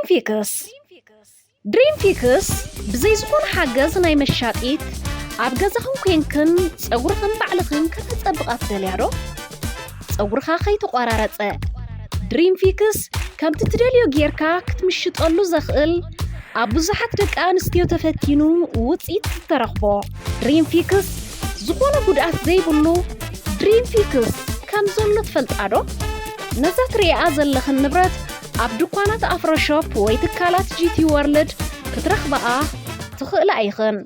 ፊክስ። ድሪም ፊክስ ብዘይ ዝኾነ ሓገዝ ናይ መሻጢት፣ ኣብ ገዛኽን ኮንክን ጸጉርኽን ባዕልኽን ከተጸብቓ ትደልያ ዶ? ጸጉርኻ ከይተቖራረጸ። ድሪም ፊክስ ከምቲ ትደልዮ ጌርካ ክትምሽጠሉ ዘኽእል፣ ኣብ ብዙሓት ደቂ ኣንስትዮ ተፈቲኑ ውጽኢት ዝተረኽቦ። ድሪም ፊክስ ዝኾነ ጉድኣት ዘይብሉ ድሪም ፊክስ ከም ዘሎ ትፈልጣ ዶ? ነዛ ትርእያ ዘለኽን ንብረት ኣብ ድኳናት ኣፍሮ ሾፕ ወይ ትካላት ጂ ቲ ወርልድ ክትረኽብኣ ትኽእላ ኢኽን።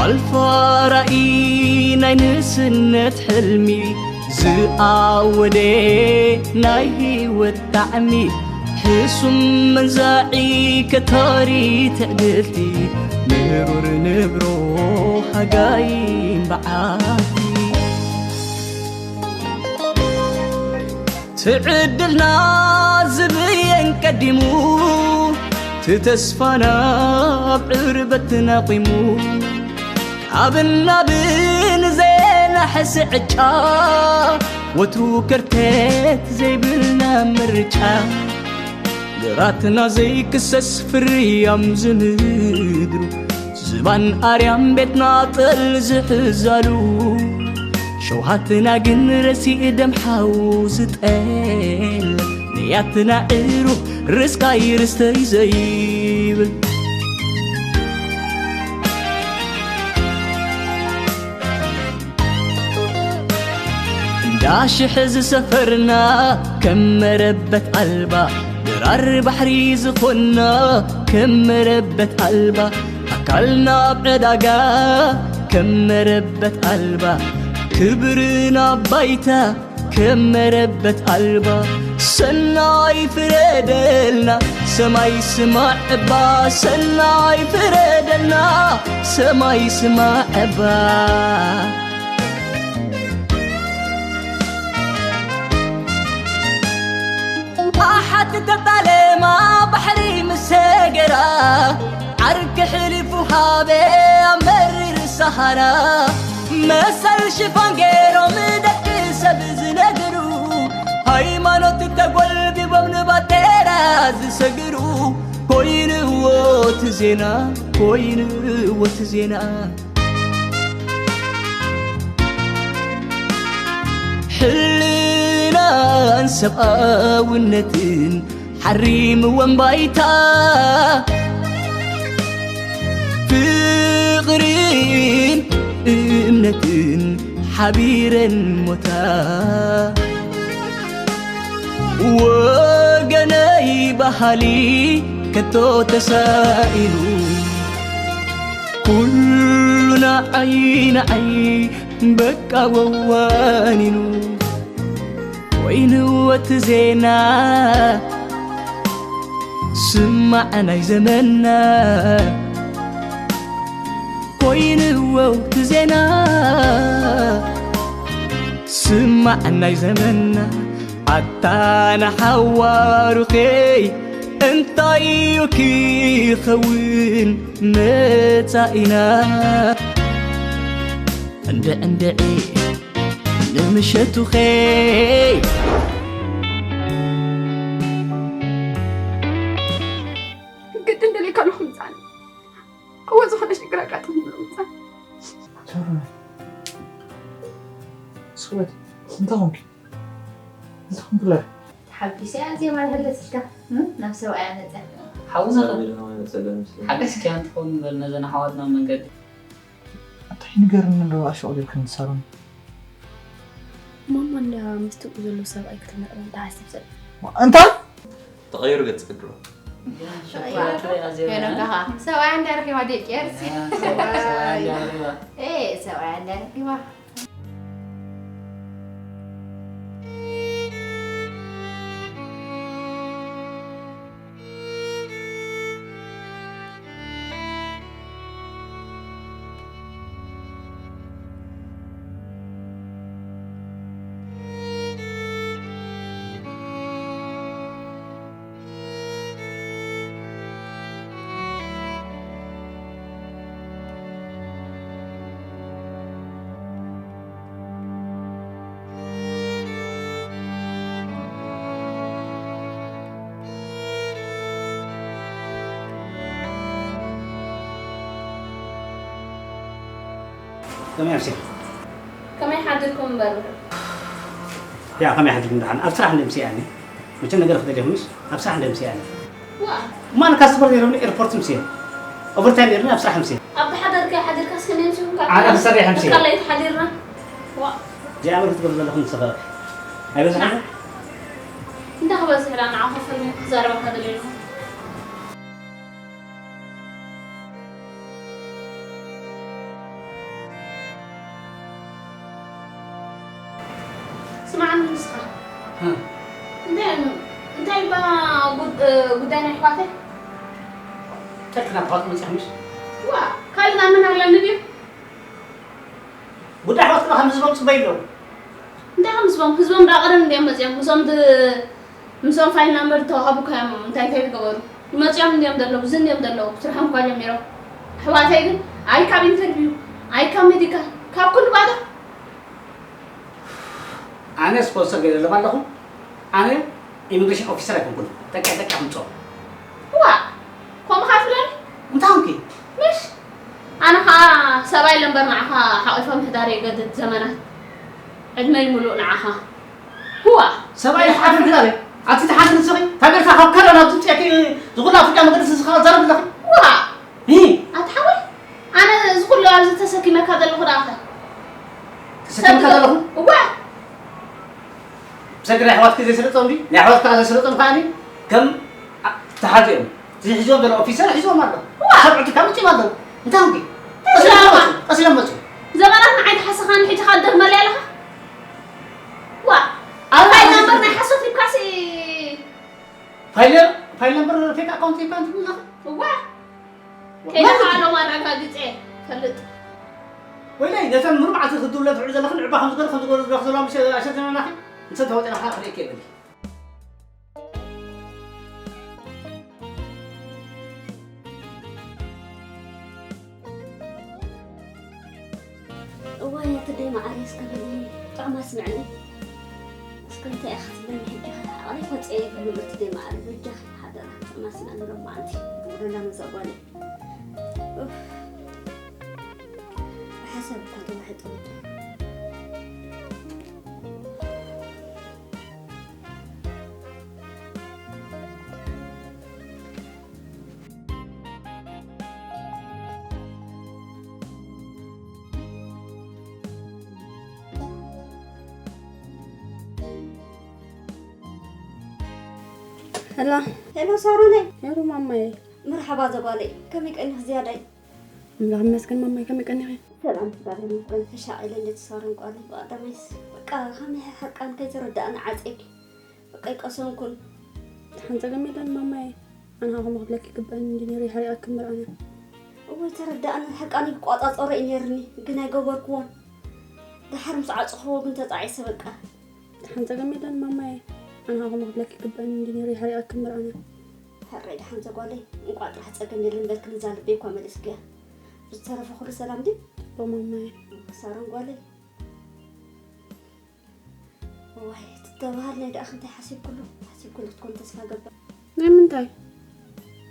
ኣልፋ ራእይ ናይ ንእስነት ሕልሚ ዝኣወደ ናይ ህይወት ጣዕሚ ሕሱም መንዛዒ ከታሪ ትዕድልቲ ምሩር ንብሮ ሃጋይን በዓቲ ትዕድልና ዝብየን ቀዲሙ ትተስፋና ኣብ ዕርበት ናቂሙ ካብ ናብን ዜና ሕስዕጫ ወትሩ ከርተት ዘይብልና ምርጫ ግራትና ዘይክሰስ ፍርያም ዝምድሩ ዝባን ኣርያም ቤትና ጠል ዝሕዛሉ ሸውሃትና ግን ረሲእ ደም ሓው ዝጠል ንያትና ዕሩ ርስቃይ ርስተይ ዘይብል እንዳሽሕ ዝሰፈርና ከም መረበት ኣልባ ድራር ባሕሪ ዝኾንና ከም መረበት ኣልባ ኣካልና ኣብ ዕዳጋ ከም መረበት ኣልባ ክብርና ባይታ ከም መረበት ኣልባ ሰናይ ፍረደልና ሰማይ ስማዕ እባ ሰናይ ፍረደልና ሰማይ ስማዕ እባ ኣሓት ተጣለማ ባሕሪ ምስ ሰገራ ዓርኪ ሕሊፉ ሃበ ኣብ መሪር ሰሃራ መሰል ሽፋን ገይሮም ደቂ ሰብ ዝነግሩ ሃይማኖት ተጎልቢቦም ንባጤራ ዝሰግሩ ኮይንዎ እቲ ዜና ኮይንዎ እቲ ዜና ሕልናን ሰብኣውነትን ሓሪምወን ባይታ ፍቕርን እምነትን ሓቢረን ሞታ ወገነይ ባህሊ ከቶ ተሳኢኑ ኩሉ ንዓይ ንዓይ በቃ ወዋኒኑ ወይንወት ዜና ስማዕ ናይ ዘመና ኮይንወት ዜና ስማዕ ናይ ዘመና ኣታ ንሓዋሩኸይ እንታይ እዩ ክኸውን መጻኢና እንድዕ እንድዒ ንምሸቱኸይ ግድን ደሊካ ኣለኹ ምጻን እዎ ዝኾነ ሽግር ኣጋጥምሉ ምጻን ስወት እንታይ ኾንኪ እንታይ ኾንኪ ብላይ ተሓጒሰ እያ ዜማ ዝህለስልካ ናብ ሰብኣያ መፀ ሓውና ሓገዝኪያ እንትኸውን እምበር ነዘን ኣሕዋትና መንገዲ እንታይ ንገርኒ ዶ ኣሸቑሊልክን ትሳሮን ማማ እንድያ ምስቲ ኣብኡ ዘሎ ሰብኣይ ክትምዕረን ትሓስብ ዘላ እንታይ ተቐይሩ ገጽ ክድሮ ሄኖካኻ ሰብኣያ እንድያ ረኺባ ደቂ ኤርሲ ሰብኣያ እንድያ ረኺባ ሰብኣያ እንድያ ረኺባ ከመይ ኣምሲኻ? ከመይ ሓዲርኩም እምበር? ያ ከመይ ሓዲርኩም ደሓን? ኣብ ስራሕ እንደ ምሲኣኒ። መቸም ነገር ክትደልኹምስ ኣብ ስራሕ እንደ ምሲኣኒ። ዋ እማ ኣነ ካስተመር ነይሮምኒ ኤርፖርት ምሲኤ። ኦቨርታይም ነይሩኒ ኣብ ስራሕ ምሲኤ። ኣብ ተሓደርካ ሓዲርካስ ከመይ ኣምሲኹም ካብ ኣነ ክሰርሕ ምሲኤ። ካላይ ተሓዲርና። ዋ እዚኣ መርት ትገብር ዘለኹም ንስኻ። ኣይበዝሓን? እንታይ ክበዝሕ ዳ ንዓኹ ፈልሚ ክዛረበካ ደለኹ። ስምዓኒ ንስኻ እንታይ እንታይ ባ ጉዳይ ናይ ኣሕዋተይ ተክና ብሓት መፅሕ ምሽ ዋ ካልእ መን ኣለኒ ድዩ ጉዳይ ኣሕዋትና ከም ህዝቦም ፅበይ ኣለዉ እንታይ ከም ህዝቦም ህዝቦም ዳ ቀደም እንዲኦም መፅኦም ምስኦም ምስኦም ፋይል ናምበር ተዋሃቡ ካዮም እንታይ እንታይ ዝገበሩ መፅኦም እንዲኦም ዘለዉ እዚ እንዲኦም ዘለዉ ስርሖም እኳ ጀሚሮም ኣሕዋተይ ግን ኣይ ካብ ኢንተርቪው ኣይ ካብ ሜዲካል ካብ ኩሉ ባዶ ኣነ ስፖንሰር ገይረ ኣለኹ ኣነ ኢሚግሬሽን ኦፊሰር ኣይኮንኩን ጠቂዕ ጠቂዕ ክምፅኦም ዋ ከምኡ ካ ትብለኒ እንታይ ኾንኪ ምሽ ኣነ ከዓ ሰብኣይ ለምበር ንዓኻ ሓቂፎ ምሕዳር የገድድ ዘመናት ዕድመይ ሙሉእ ንዓኻ ህዋ ሰብኣይ ሓፍር ክዛበ ኣቲ ተሓፍር ንስኺ ታገርካ ካብ ካናዳ ናብ ትምፅእኪ ዝኹሉ ኣፍሪቃ መገዲ ስስኻ ዘረብ ኣለኺ ዋ እ ኣቲ ሓወይ ኣነ እዚ ኩሉ ኣብዚ ተሰኪመካ ዘለኹ ደኣኸ ተሰኪምካ ዘለኹ እዋ ብሰንኪ ናይ ኣሕዋትኪ ዘይስለጦም ድዩ ናይ ኣሕዋትካ ዘይስለጦም ከኣኒ ከም ተሓዚኦም እዚ ሒዝዎም ዘሎ ኦፊሰር ሒዝዎም ኣሎ ሰብዑቲ ካብ ውፅም ኣለዉ እንታይ ኾንኪ ቀሲሎም መፁ ቀሲሎም መፁ ዘመናት ንዓይ ተሓሰኻኒ ሕጂ ካ ትደግመለይ ኣለኻ ዋ ኣይ ናምበር ናይ ሓሶት ሂብካሲ ፋይል ፋይል ነምበር ፌክ ኣካውንት ሂብካ እንትብልኻ እዋ ከይዳ ከኣሎም ኣረጋግፀ ፈልጥ ወይለይ ነተን ምሩም ዓቲ ክድውለ ትዕሉ ዘለኽን ዕባ ከም ዝገር ከም ዝገር ዝረኽ ዘለዋ ምሽ ኣሸተናናኺ እንተ ተወጢናኻ ክርእየክ የብሊ እዋይ ኣቲ ደይ መዓረይ እስከ በሊ ጥዑም ኣስምዕኒ እስከ እንታይ ኢኻ ክትብለኒ ሕጂ ኸ ዓቕለይ ክወፅእ የብሉን ኣቲ ደይ መዓረይ በጃኺ ሓደራ ጥዑም ኣስምዕኒ ሎማዓንቲ ወለላ ነዛ ጓለይ ኡፍ ብሓሳብ እኳ ተዋሒጠ ወዲ ሄሎ ሄሎ ሳሮነይ ሄሎ ማማዬ መርሓባ ዘጓለይ ከመይ ቀኒኺ ዝያዳይ ኣምላኽ ይመስገን ማማዬ ከመይ ቀኒኺ ሰላም እግዚኣብሔር ይመስገን ሕሻቕ ኢለ እንዴት ሳሮን ጓለይ ብቐዳማይስ በቃ ከመይ ሕርቃን ከይተረዳእኒ ዓፂኪ በቃ ይቀሰንኩን ደሓን ጸገም የለን ማማዬ ኣነ ኸኣ ከምኡ ክብለኪ ይግበኣኒ እንዲ ነይሩ ይሕሪቐኪ እምበር ኣነ እወ ተረዳእኒ ሕርቃነይ ክቋጻጸሮ እዩ ነይርኒ ግን ኣይገበርክዎን ደሓር ምስ ዓጸኽዎ ግን ተጣዒሰ በቃ ደሓን ጸገም የለን ማማየ ኣነ ኸኣ ከምኡ ክብለኪ ይግበኣኒ እንዲ ነይሩ ይሕሪቐኪ እምበር ኣነ ሕራይ ደሓን ዘጓለይ እንቋዕ ጥራሕ ጸገም የለን በልክኒ እዛ ልበይ እኳ መሊስክያ ብዝተረፈ ኩሉ ሰላም ድዩ ጽቡቕ ማማየ ሳሮን ጓለይ ዋይ ትተባሃል ናይ ደኣ ክንታይ ሓሲብኩሉ ሓሲብኩሉ ክትኮን ተስፋ ገበር ናይ ምንታይ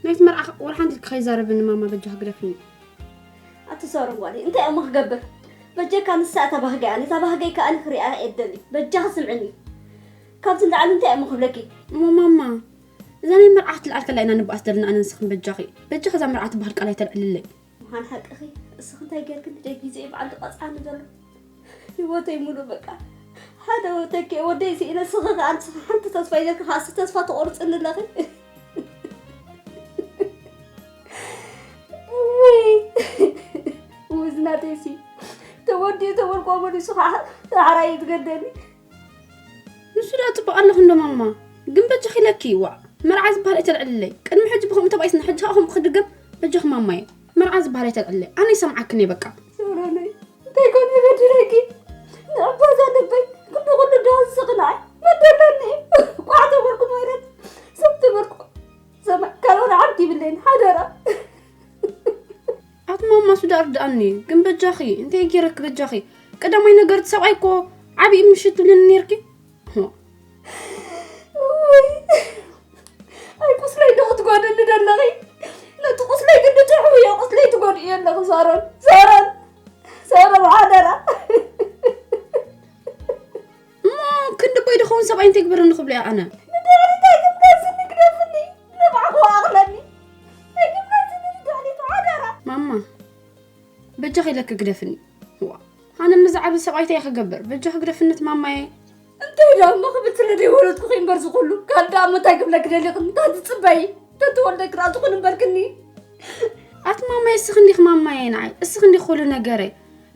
ናይቲ መርዓ ወላ ሓንቲ ኢልኪ ከይዛረበኒ ማማ በጃኺ ግደፍኒ ኣቲ ሳሮን ጓለይ እንታይ እሞ ክገብር በጀካ ንሳ እታ ባህገይ ኣነ እታ ባህገይ ከኣ ኣነ ክሪኣ እየ ደሊ በጃኺ ስምዕኒ ካብዚ ንላዕሊ እንታይ እሞ ክብለኪ እሞ ማማ እዛ ናይ መርዓ ክትልዓል ከላ ኢና ንበኣስ ዘለና ኣነ ንስኽን በጃኺ በጃኺ እዛ መርዓ ትበሃል ቃል ኣይተልዕልለይ ምዃን ሓቅኺ እስኺ እንታይ ጌርክን ደጊዘ እዩ በዓል ዝቐፅዓኒ ዘሎ ህይወተይ ሙሉ በቃ ሓደ ወተኪ ወደይ ስኢነ እስኺ ከኣ ንስኺ ሓንቲ ተስፋ ይዘልኪ ከኣ እስኺ ተስፋ ትቆርፅኒ ኣለኺ ውይ ውይ ዝናተይሲ ተወዲኡ ተበልኮ መሊሱ ከዓ ዳዕራይ ትገደኒ ንሱ ደኣ ጽቡቕ ኣለኹ እንዶ ማማ ግን በጃኺ ኢለኪ ዋዕ መርዓ ዝበሃል ኣይተልዕልለይ ቅድሚ ሕጂ ብኸምኡ ተባኢስና ሕጂ ከዓ ከምኡ ክድገም በጃኺ ማማየ መርዓ ዝበሃል ኣይተልዕልለይ ኣነ ይሰምዓክን እየ በቃ ሰውራነይ እንታይ ኮን ይበድለኪ ንዕባዛ ልበይ ክንዲ ኩሉ ደሃ ዝስቕንዓይ መደለኒ ቋዕ ተበልኩ መይረት ሰብ ተበልኩ ሰማዕ ካልኦት ዓዲ ይብለይን ሓደራ ኣቲ ማማ ሱዳ እርድኣኒ ግን በጃኺ እንታይ ገይረኪ በጃኺ ቀዳማይ ነገር እቲ ሰብኣይ እኮ ዓብዪ ምሽት ትብልኒ ነይርኪ ኣይ ቁስለይ ዶ ክትጎድኒ ደለኺ ነቲ ቁስለይ ግን ንጥዕምዮ ቁስለይ ትጎድእዮ ኣለኺ ሳሮን ሳሮን ሳሮን ሓደራ ዋይ እንታይ ግበረኒ ክብሎ እያ ኣነ? ንድሕሪት ኣይትምለስኒ፣ ግደፍኒ። ንባዕኹ ኣቕለኒ። ኣይትምለስኒ ንድሕሪት ሓደራ። ማማ፣ በጃኺ ኢለኪ ግደፍኒ። ዋ፣ ኣነ ምስ ዝዓቢ ሰብኣይ እንታይ እየ ክገብር? በጃኺ ግደፍኒ እቲ ማማየ። እንታይ ደኣ እሞ ክብል ስለ ዘይወለድኩኺ እምበር ዝኹሉ። ካልእ ደኣ እሞ እንታይ ክብለኪ ደሊኽኒ? እንታይ ትጽበዪ? ተትወልደኪ ደኣ ትኹን እምበርክኒ። ኣቲ ማማየ፣ እስኺ እንዲኺ ማማየ ንዓይ። እስኺ እንዲኺ ኩሉ ነገረይ።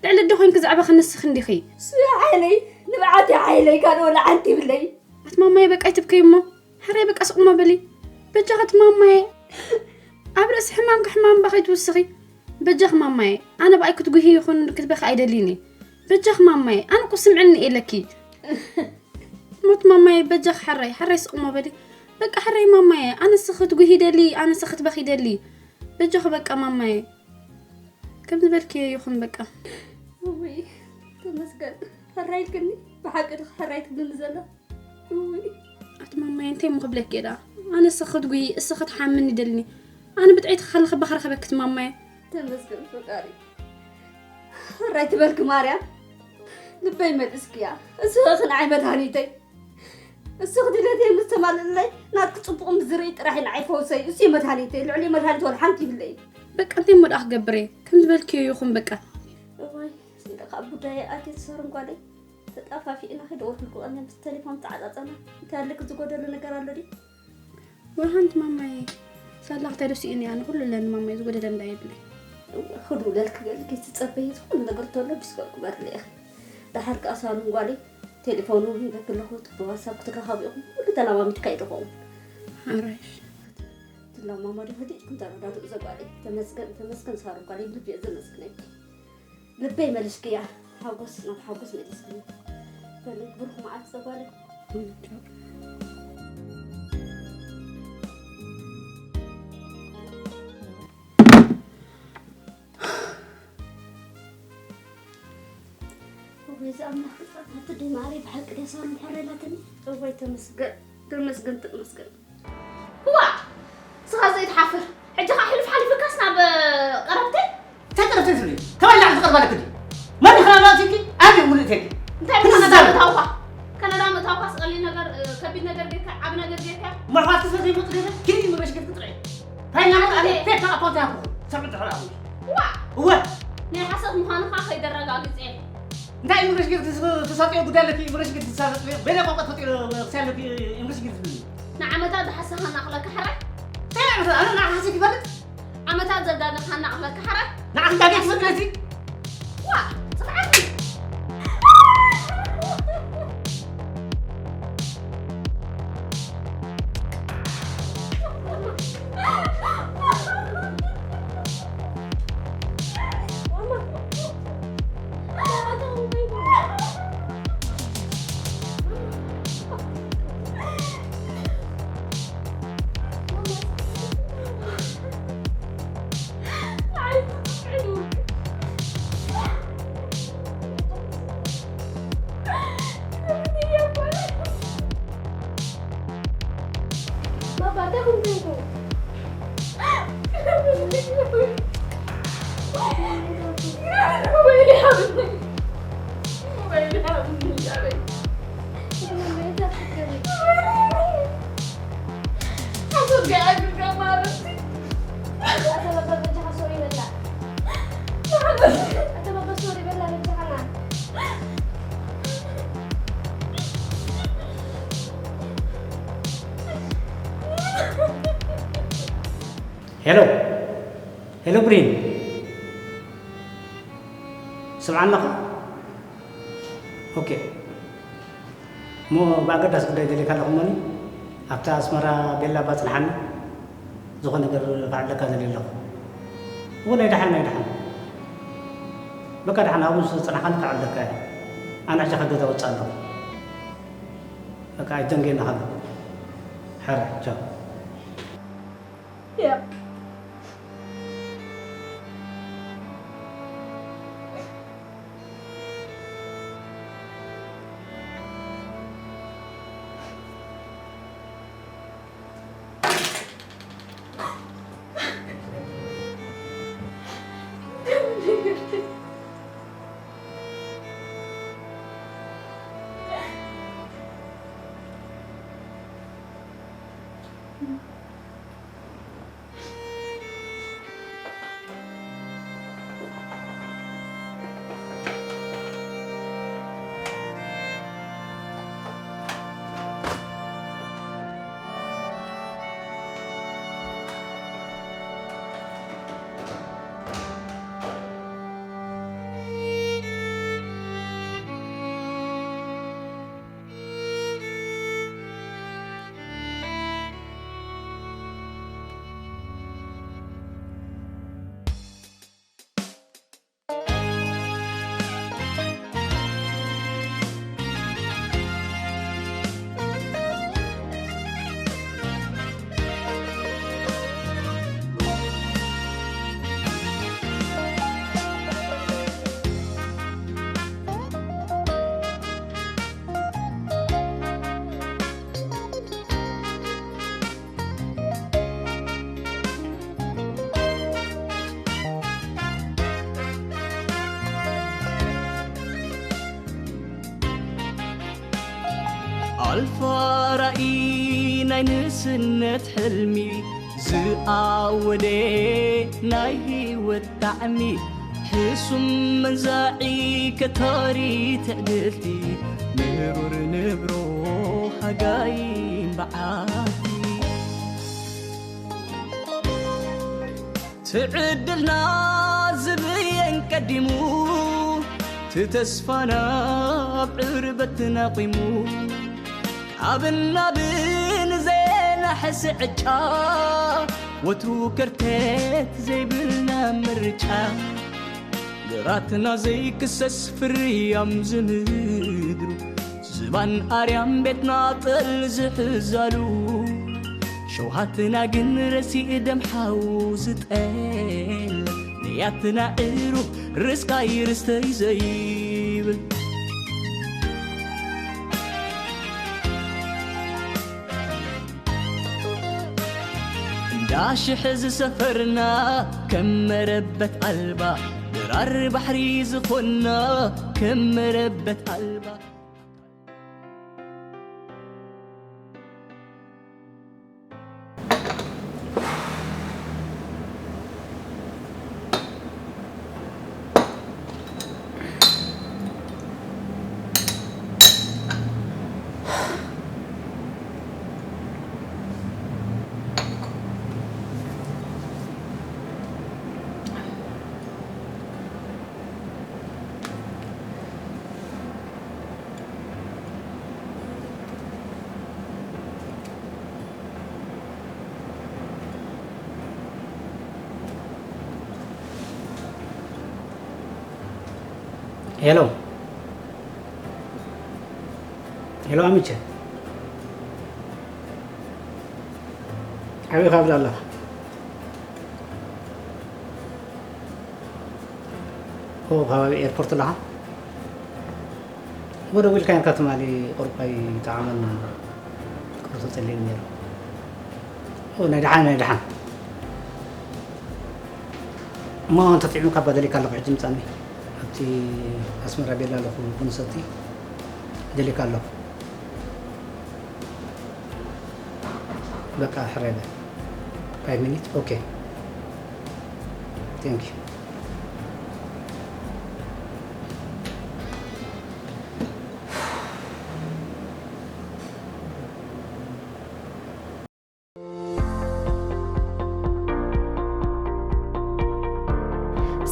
ልዕሊ ኣደ ኮይንኪ ዘዕበኽኒ እስኺ እንዲኺ። እሱ ሓይለይ፣ ንብዓት ሓይለይ፣ ካልእ ወላ ሓንቲ ይብለይ። ኣቲ ማማየ፣ በቃ ኣይትብከይ እሞ። ሕራይ በቃ ስቕ እሞ በሊ። በጃኺ ኣቲ ማማየ። ኣብ ርእሲ ሕማምኪ ሕማም እባ ከይትውስኺ። በጃኺ ማማየ። ኣነ ብኣይ ክትጉሂ ይኹን ክትበኺ ኣይደልይን እየ። በጃኺ ማማየ። ኣነ እኮ ስምዕኒ እየ ኢለኪ። ሞት ማማየ፣ በጃኺ ሕራይ፣ ሕራይ ስቕ እሞ በሊ። በቃ ሕራይ ማማየ። ኣነ እስኺ ክትጉሂ ይደሊ፣ ኣነ እስኺ ክትበኺ ይደሊ። በጃኺ በቃ ማማየ። ከም ዝበልክዮ ይኹን በቃ። እውይ፣ ተመስገን። ሕራይ ኢልክኒ። ብሓቂ ዲኺ ሕራይ ትብልኒ ዘላ? እውይ። ኣቲ ማማየ፣ እንታይ እሞ ክብለኪ እየ ደኣ? ኣነ እስኺ ክትጉሂ፣ እስኺ ክትሓምኒ ይደልኒ። ኣነ ብጥዕይቲ ከለኺ እባ ክረኽበኪ እቲ ማማየ። ተመስገን ፈጣሪ። ሕራይ ትበልኪ ማርያም። ልበይ መሊስክያ። እስኺ ንዓይ መድሃኒተይ። እስኺ ድሌተይ ምስ ተማልእለይ፣ ናትኪ ጽቡቕ ምስ ዝርኢ ጥራሕ እዩ ንዓይ ፈውሰይ። እሱ እዩ መድሃኒተይ። ልዕሊኡ መድሃኒት ወላ ሓንቲ ይብለይ። በቃ እንታይ እሞ ደኣ ክገብር እየ? ከም ዝበልክዮ ይኹን በቃ። እዋይ፣ ስለ ካብ ጉዳይ ኣትየ ትሰርም ጓለይ። ተጣፋፊእና ከይደወልኩልኩ ቀንየ ምስ ቴሌፎን ተዓጻጸና። እንታይ ኣለኪ ዝጎደሎ ነገር ኣሎ ድዩ? ወላ ሓንቲ ማማየ። ሳላ ክታይ ዶ ስኢነ እየ ኣነ? ኩሉ ኣለኒ ማማየ፣ ዝጎደለ እንዳ የብለይ። እወ፣ ክድውለልኪ ገለ ከይትጸበዪ፣ ዝኾነ ነገር ተሎ ብስበብ ክበርለ ኢኺ። ደሓር ከኣ ሳሎን ጓለይ፣ ቴሌፎን እውን ሂበኪ ኣለኹ፣ ብዋትሳፕ ክትራኸቡ ኢኹም። ኩሉ ተለማሚድካ እዩ ዝኸውን። ሓራይሽ። ትለማመዱ ህድእ ኢልኩም ተረዳድኡ ዘጓለይ። ተመስገን፣ ተመስገን ሳሮን ጓለይ፣ ብልቢ እየ ዘመስግነኪ። ልበይ መሊስክያ፣ ሓጎስ ናብ ሓጎስ መሊስክኒ። በሉ፣ ብሩኽ መዓልቲ ዘጓለይ። እወይ፣ እዚ ኣምላኽ ክጻወት ድዩ ማዕረይ ብሓቂ ደስ ኣሉ ምሕር ኢላትኒ። እወይ፣ ተመስገን፣ ተመስገን፣ ተመስገን። እዋ! ንስኻ ዘይትሓፍር። ሕጂ ኸኣ ሕሉፍ ሓሊፍካስ ናብ ቀረብተይ? እንታይ ቀረብተይ ትብሊ? ካባይ ላዕሊ ዝቐርብ ኣለኪ ድዩ? መን ኢኻ ናብኣ ኣቲኪ? ኣበይ እውን እተኪ? እንታይ ክትዛረብ? ምእታውካ? ካናዳ ምእታውካ ስቐሊ ነገር፣ እ፣ ከቢድ ነገር ጌርካ፣ ዓቢ ነገር ጌርካ? ምሕዋትኪ ስለ ዘይመጽእ ገለ፣ ኪዲ መበሽገት ክትጥዕይ። እንታይ እናመጣ ኣነ ፌክ ኣካውንት ይሃብኩ። ሰብ እንድሕር ኣኹ። ዋ! እወ። ናይ ሓሶት ምዃንኻ ከይደረጋግጽ እየ። እንታይ ኢንግሊሽ ጌርኪ ትስ-፣ ትሳጥዮ ጉዳይ ኣለኪ? ኢንግሊሽ ጌርኪ ትሳጥዮ? በይነ ቋንቋ ትፈልጥዮ ክሳይ ኣለኪ ኢንግሊሽ ጌርኪ ትብሊ? ንዓመታት ዝሓሰኻ እናቕለካ ሕራይ? እንታይ ማለት? ኣነ ንዓኻ ሓሲት ይፈልጥ? ዓመታት ዘጋገኻ እናቕለካ ሕራይ? ንዓኺ ጋገ ትፈልጥለኪ? ዋ! ጽፍዓኒ! ሄሎ፣ ሄሎ ብሪን፣ ስምዓኒ ኣለኻ? ኦኬ። እሞ ብኣገዳሲ ጉዳይ ደሊካ ኣለኹ እሞኒ፣ ኣብታ ኣስመራ ቤላ እባ ጽንሓኒ፣ ዝኾነ ነገር ከዕልለካ ደልየ ኣለኹ። እወ፣ ናይ ደሓን፣ ናይ ደሓን። በቃ ደሓን፣ ኣብኡ ምስ ጸናሕካኒ ከዕልለካ እየ። ኣነ ሕጂ ካብ ገዛ ወጽእ ኣለኹ። በቃ ኣይደንገየና ከሎ። ሕራይ፣ ቻው። ኣልፋ ራእይ ናይ ንእስነት ሕልሚ ዝኣወደ ናይ ህይወት ጣዕሚ ሕሱም መንዛዒ ከታሪ ትዕድልቲ ምሩር ንብሮ ሃጋይ በዓቲ ትዕድልና ዝብየን ቀዲሙ ትተስፋና ኣብ ዕርበት ናቂሙ ካብ ናብን ዘናሕስ ዕጫ ወትሩ ከርተት ዘይብልና ምርጫ ግራትና ዘይክሰስ ፍርያም ዝምድሩ ዝባን ኣርያም ቤትና ጠል ዝሕዛሉ ሸውሃትና ግን ረሲእ ደም ሓው ዝጠል ንያትና ዕሩ ርስካይ ርስተይ ዘይብል እንዳሽሕ ዝሰፈርና ከም መረበት ኣልባ ድራር ባሕሪ ዝኾንና ከም መረበት ኣልባ ሄሎ ሄሎ፣ ኣምቸ ኣበይ ካብ ዘለኻ? ኦ፣ ከባቢ ኤርፖርት ኣለኻ? ወደ ዊልካ ነርካ ትማሊ ቁርባይ ጣዕመን ቁርሶ ጸሊም ነይሩ። ኦ፣ ናይ ደሓን፣ ናይ ደሓን። እሞ እንተጥዕሙካ እባ ደሊካ ኣለኹ፣ ሕጂ ምጻኒ። ኣብቲ ኣስመራ ቤላ ኣለኹ፣ ቡን ሰቲ ደሊካ ኣለኹ። በቃ ሕራይ በል። ፋይቭ ሚኒት። ኦኬ። ቴንክ ዩ።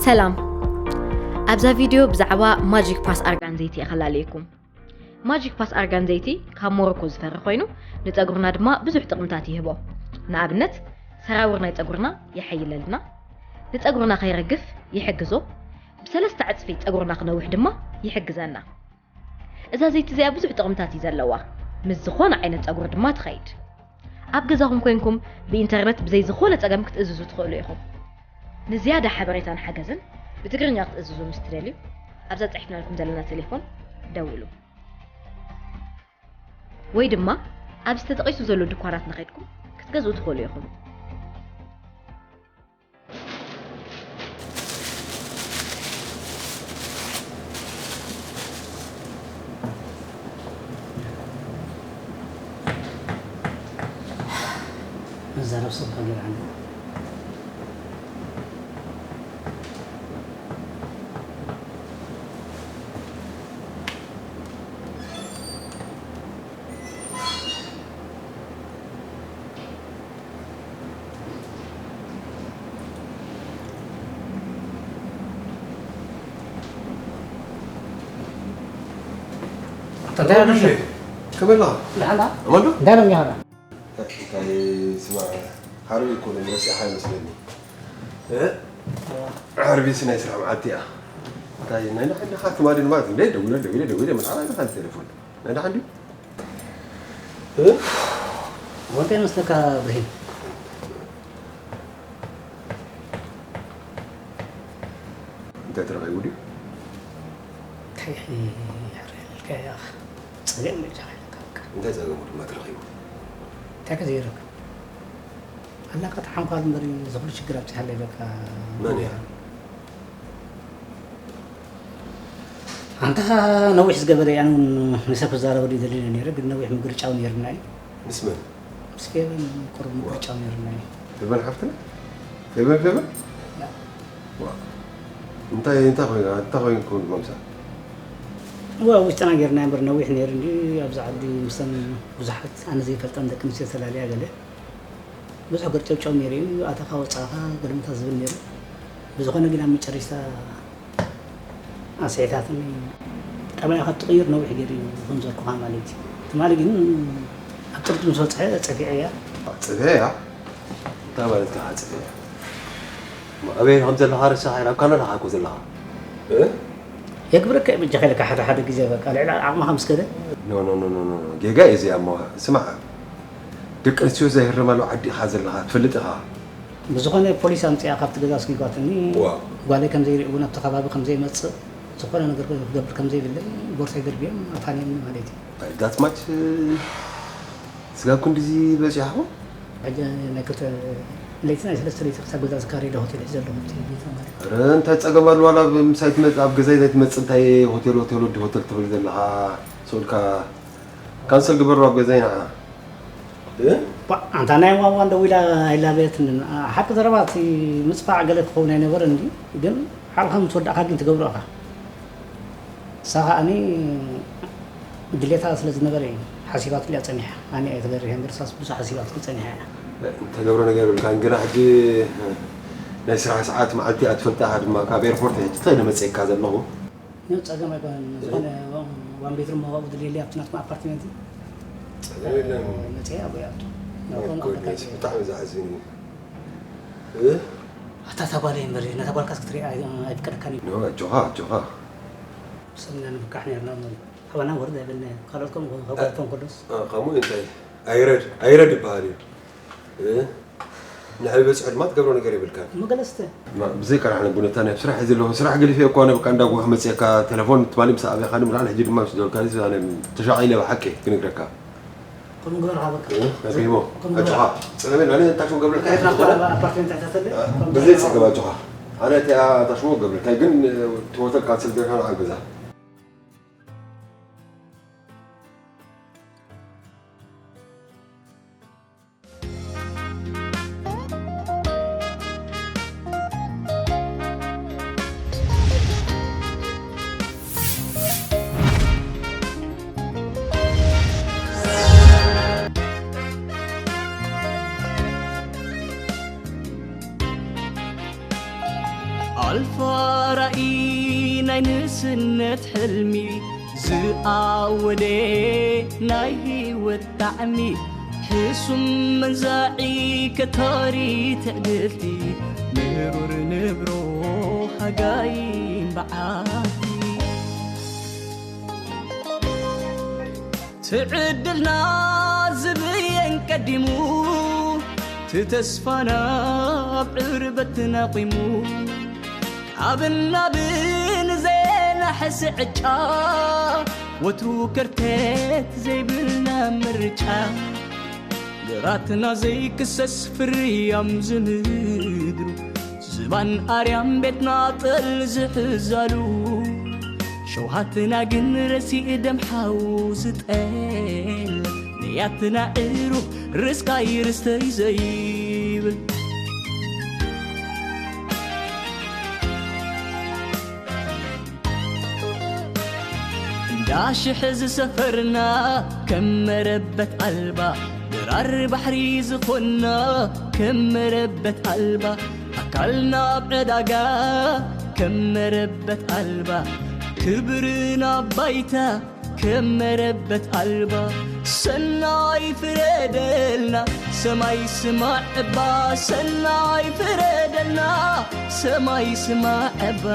ሰላም። ኣብዛ ቪድዮ ብዛዕባ ማጂክ ፓስ ኣርጋን ዘይቲ እየ ከላለየኩም። ማጂክ ፓስ ኣርጋን ዘይቲ ካብ ሞሮኮ ዝፈሪ ኮይኑ፣ ንጸጉርና ድማ ብዙሕ ጥቕምታት ይህቦ። ንኣብነት፣ ሰራውር ናይ ጸጉርና የሐይለልና፣ ንጸጉርና ከይረግፍ ይሕግዞ፣ ብሰለስተ ዕጽፊ ጸጉርና ክነውሕ ድማ ይሕግዘና። እዛ ዘይቲ እዚኣ ብዙሕ ጥቕምታት እዩ ዘለዋ። ምስ ዝኾነ ዓይነት ጸጉሪ ድማ ትኸይድ። ኣብ ገዛኹም ኮይንኩም ብኢንተርነት ብዘይ ዝኾነ ጸገም ክትእዝዙ ትኽእሉ ኢኹም። ንዝያዳ ሓበሬታን ሓገዝን ብትግርኛ ክትእዝዙ ምስ ትደልዩ፣ ኣብዛ ጸሒፍናልኩም ዘለና ቴሌፎን ደውሉ። ወይ ድማ ኣብዚ ተጠቒሱ ዘሎ ድኳናት ንኸድኩም ክትገዝኡ ትኽእሉ ኢኹም። ዝዛረብ ሰብ ከገር ኣለ። እንታይ ኣለሽ? ከመይ ኣለኻ? ደሓን ዳ? ኣማን ዶ? እንታይ ኣለኝ ኸዳ? እንታይ ስማ፣ ሓርቢ እኮ ነው ረሲዕኻ ይመስለኒ። እ? ዓርቢ ሲ ናይ ስራሕ መዓልቲ እያ። እንታይ ናይ ንዓኻ ትማሊ ድማ እንደ ደውለ፣ ደውለ፣ ደውለ፣ ምን ዓላ ይበሃል ቴሌፎን? ናይ ደሓን ድዩ? እ? ወንታይ መስለካ ብርሂን? እንታይ ተረኺቡ ድዩ? እንታይ ይሕረልካ ኢኻ? ጸገም ኢልካ ኢልካ። እንታይ ጸገሙ ድማ ተረኺቡ? እንታይ ከ ዘይረክብ? ኣላ ከተሓንኳል እምበር ዝኹሉ ሽግር ኣብጺሓለይ በቃ። መን እያ? ኣንታ ነዊሕ ዝገበረ እያ፣ ኣነ እውን ንሰብ ክዛረበሉ ይደሊ ነይረ፣ ግን ነዊሕ ምግርጫው ነይርና እዩ። ምስ መን? ምስ ፌቨን ቁሩብ ምግርጫው ነይርና እዩ። ፌቨን ሓፍትና? ፌቨን፣ ፌቨን? ያ። ዋ። እንታይ፣ እንታይ ኮይና፣ እንታይ ኮይንኩም ማምሳ? ዋ፣ ውሽጥና ጌርና እምበር ነዊሕ ነይሩ እንዲ፣ ኣብዚ ዓዲ ምስተን ብዙሓት ኣነ ዘይፈልጠን ደቂ ኣንስትዮ ተላልያ ገለ። ብዙሕ ገርጨብጨብ ነይሩ እዩ። ኣተኻ ወጻኻ ገለመታ ዝብል ነይሩ። ብዝኾነ ግን ኣብ መጨረሽታ ኣስዒታትኒ። ጠባይኻ ትቕይር ነዊሕ ገይሩ እዩ ከም ዘልኩኻ ማለት እዩ። ትማሊ ግን ኣብ ጥርቱ ምስ በጽሐ ጸፊዐያ። ጸፊዐያ? እንታይ ማለት ከኣ ጸፊዐያ? እሞ ኣበይ ከም ዘለኻ ረሳኻ? ኣብ ካናዳ ኢኻ እኮ ዘለኻ። እ? የግብረካ እዩ በጃኻ ኢልካ ሓደ ሓደ ግዜ በቃ ልዕሊ ዓቕምኻ ምስ ከደ። ኖ፣ ኖ፣ ኖ፣ ኖ፣ ኖ። ጌጋ እዩ እዚ እሞ። ስማዕ፣ ደቂ ኣንስትዮ ዘይህረማሉ ዓዲ ኢኻ ዘለኻ፣ ትፈልጥ ኢኻ። ብዝኾነ ፖሊስ ኣምጺኣ ካብቲ ገዛ ኣስጒጓትኒ። ዋው። ጓለይ ከም ዘይርኢ እውን ኣብቲ ከባቢ ከም ዘይመጽእ፣ ዝኾነ ነገር ክገብር ከም ዘይብለይ ቦርሳይ ደርብዮም ኣፋንዮምኒ ማለት እዩ። ኣይ፣ that much፣ እ፣ ስጋብ ክንድዚ በጺሕኹም? ሕጂ ናይ ክልተ ለይቲ ናይ ሰለስተ ለይቲ ክሳብ ገዛ ዝካረይ ዶ ሆቴል እዩ ዘለኹ፣ እቲ ቤት ማለት እዩ። ኧረ፣ እንታይ ጸገም ኣሎ? ዋላ ምሳይ ትመጽእ፣ ኣብ ገዛይ ዘይትመጽእ፣ እንታይ ሆቴል፣ ሆቴል፣ ወዲ ሆቴል ትብል ዘለኻ? ሰኡልካ ካንሰል ግበሮ ኣብ ገዛይ ንዓ። እ? ባ፣ ኣንታ ናይ ዋን ዋን ደዊላ ኣይላበየትንን። ሓቂ ዘረባ እቲ ምጽፋዕ ገለ ክኸውን ኣይነበረን እንድዩ፣ ግን ሓልኻ ምስ ወዳእካ ግን ትገብሮ ኢኻ። ንሳ ከኣኒ ድሌታ ስለ ዝነበረ እዩ ሓሲባትሉ እያ ጸኒሓ። ኣነ እየ ተገሪሀ እምበር ንሳስ ብዙሕ ሓሲባትሉ ጸኒሓ እያ። ተገብሮ ነገር የብልካን፣ ግና ሕጂ ናይ ስራሕ ሰዓት መዓልቲ እያ ትፈልጣ ኢኻ ድማ፣ ካብ ኤርፖርት ሕጂ እንታይ ኢለ መጽኤካ ዘለኹ። ኖ፣ ጸገም ኣይኮነን። ዝኾነ ዋን ቤድሩም መዋኡ ድልየሊ ኣብቲ ናትኩም ኣፓርትመንት ጸገም የለን። መጽኤ ኣብኡ ይኣቱ። ናብቶም ኣኮ ኣፍሪካ ነይስ ይበ- ብጣዕሚ ዘሕዝን እዩ። እ? ኣታ እታ ጓለይ እምበር፣ ነታ ጓልካስ ክትሪኣ ኣይ-፣ ኣይፍቀደካን እዩ። ኖ፣ ኣጆኻ፣ ኣጆኻ። ሰሚና ንምካሕ ነይርና እሞ፣ ኣባና ወርድ ኣይበልናዮ። ካልኦት ከምኡ፣ ካብ ጓልቶም ከሎስ? እ፣ ከምኡ እንታይ? ኣይረድ፣ ኣይረድ ይበሃል እዩ። እ? ንዓይ በጽሑ ድማ ትገብሮ ነገር የብልካን። እሞ ገለስተ? ማ፣ ብዘይካ ንሕና ብነታ ናይ ስራሕ እዩ ዘለኹ። ስራሕ ገሊፈ እኮ ኣነ በቃ እንዳጓህ መጽኤካ ቴሌፎን ትማሊ ምስ ኣበኻኒ ምናል ሕጂ ድማ ምስ ደወልካኒ ኣነ ተሻቒለ ብሓቂ ክነግረካ። ከምኡ ግበርካ በቃ። እ? ኣቢሞ፣ ከምኡ ኣጆኻ። ግበርካ። ጸገም የለን፣ ኣነ ታሽሞ ገብረልካ እየ። ኣፓርትመንት ተሕተተለ? እ? ከምኡ ብዘይ ግበርካ። ጸገም ኣጆኻ። ኣነ እቲኣ ታሽሞ ገብረልካ ግን፣ እ፣ እቲ ሆተል ካንስል ገርካ ንዓ ገዛ። ኣልፋ ራእይ ናይ ንእስነት ሕልሚ ዝኣወደ ናይ ህይወት ጣዕሚ ሕሱም መንዛዒ ከታሪ ትዕድልቲ ምሩር ንብሮ ሃጋይን በዓቲ ትዕድልና ዝብየን ቀዲሙ ትተስፋና ኣብ ዕርበት ናቂሙ ካብ ናብን ዘናሕሲ ዕጫ ወትሩ ከርተት ዘይብልና ምርጫ ግራትና ዘይክሰስ ፍርያም ዝምድሩ ዝባን ኣርያም ቤትና ጠል ዝሕዛሉ ሸውሃትና ግን ረሲእ ደም ሓው ዝጠል ያትና እሩ ርስቃይ ርስተይ ዘይብል እንዳሽሕ ዝሰፈርና ከም መረበት ኣልባ ድራር ባሕሪ ዝኾንና ከም መረበት ኣልባ ኣካልና ኣብ ዕዳጋ ከም መረበት ኣልባ ክብርና ባይታ ከም መረበት ኣልባ ሰናይ ፍረደልና ሰማይ ስማዕ እባ ሰናይ ፍረደልና ሰማይ ስማዕ እባ